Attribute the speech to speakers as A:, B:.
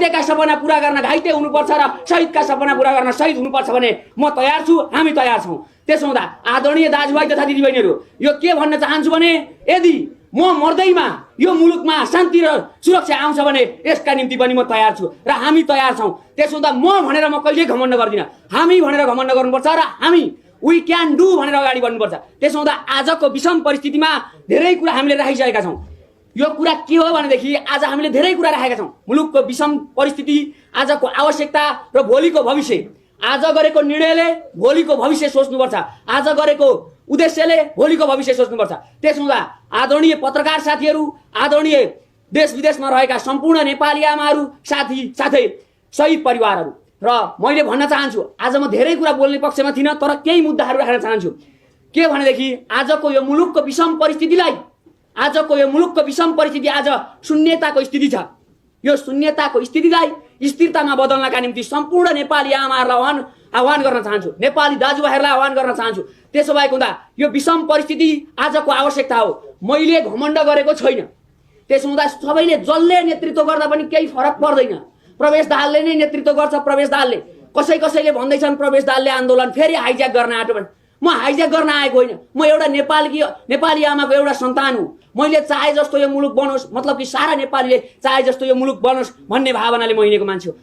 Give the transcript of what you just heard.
A: घाइतेका सपना पूरा गर्न घाइते हुनुपर्छ र शहीदका सपना पूरा गर्न शहीद हुनुपर्छ भने म तयार छु, हामी तयार छौँ। त्यसो हुँदा आदरणीय दाजुभाइ तथा दिदीबहिनीहरू, यो के भन्न चाहन्छु भने यदि म मर्दैमा यो मुलुकमा शान्ति र सुरक्षा आउँछ भने यसका निम्ति पनि म तयार छु र हामी तयार छौँ। त्यसो हुँदा म भनेर म कहिल्यै घमण्ड गर्दिनँ, हामी भनेर घमण्ड गर्नुपर्छ र हामी वी क्यान डु भनेर अगाडि बढ्नुपर्छ। त्यसो हुँदा आजको विषम परिस्थितिमा धेरै कुरा हामीले राखिसकेका छौँ। यो कुरा के हो भनेदेखि आज हामीले धेरै कुरा राखेका छौँ। मुलुकको विषम परिस्थिति, आजको आवश्यकता र भोलिको भविष्य। आज गरेको निर्णयले भोलिको भविष्य सोच्नुपर्छ, आज गरेको उद्देश्यले भोलिको भविष्य सोच्नुपर्छ। त्यसो हुँदा आदरणीय पत्रकार साथीहरू, आदरणीय देश विदेशमा रहेका सम्पूर्ण नेपाली आमाहरू साथै शहीद परिवारहरू, र मैले भन्न चाहन्छु, आज म धेरै कुरा बोल्ने पक्षमा थिइनँ तर केही मुद्दाहरू राख्न चाहन्छु। के भनेदेखि आजको यो मुलुकको विषम परिस्थितिलाई, आजको यो मुलुकको विषम परिस्थिति आज शून्यताको स्थिति छ। यो शून्यताको स्थितिलाई स्थिरतामा बदल्नका निम्ति सम्पूर्ण नेपाली आमाहरूलाई आह्वान गर्न चाहन्छु, नेपाली दाजुभाइहरूलाई आह्वान गर्न चाहन्छु। त्यसो भएको हुँदा यो विषम परिस्थिति आजको आवश्यकता हो, मैले घमण्ड गरेको छैन। त्यसो हुँदा सबैले जसले नेतृत्व गर्दा पनि केही फरक पर्दैन। प्रवेश दाहालले नै नेतृत्व गर्छ, प्रवेश दाहालले, कसैले भन्दैछन् प्रवेश दाहालले आन्दोलन फेरि हाइज्याक गर्न आँट्यो भने म हाइज्याक गर्न आएको होइन। म एउटा नेपाली आमाको एउटा सन्तान हुँ। मैले चाहे जस्तो यो मुलुक बनोस्, मतलब कि सारा नेपालीले चाहे जस्तो यो मुलुक बनोस् भन्ने भावनाले म हिँडेको मान्छे हो।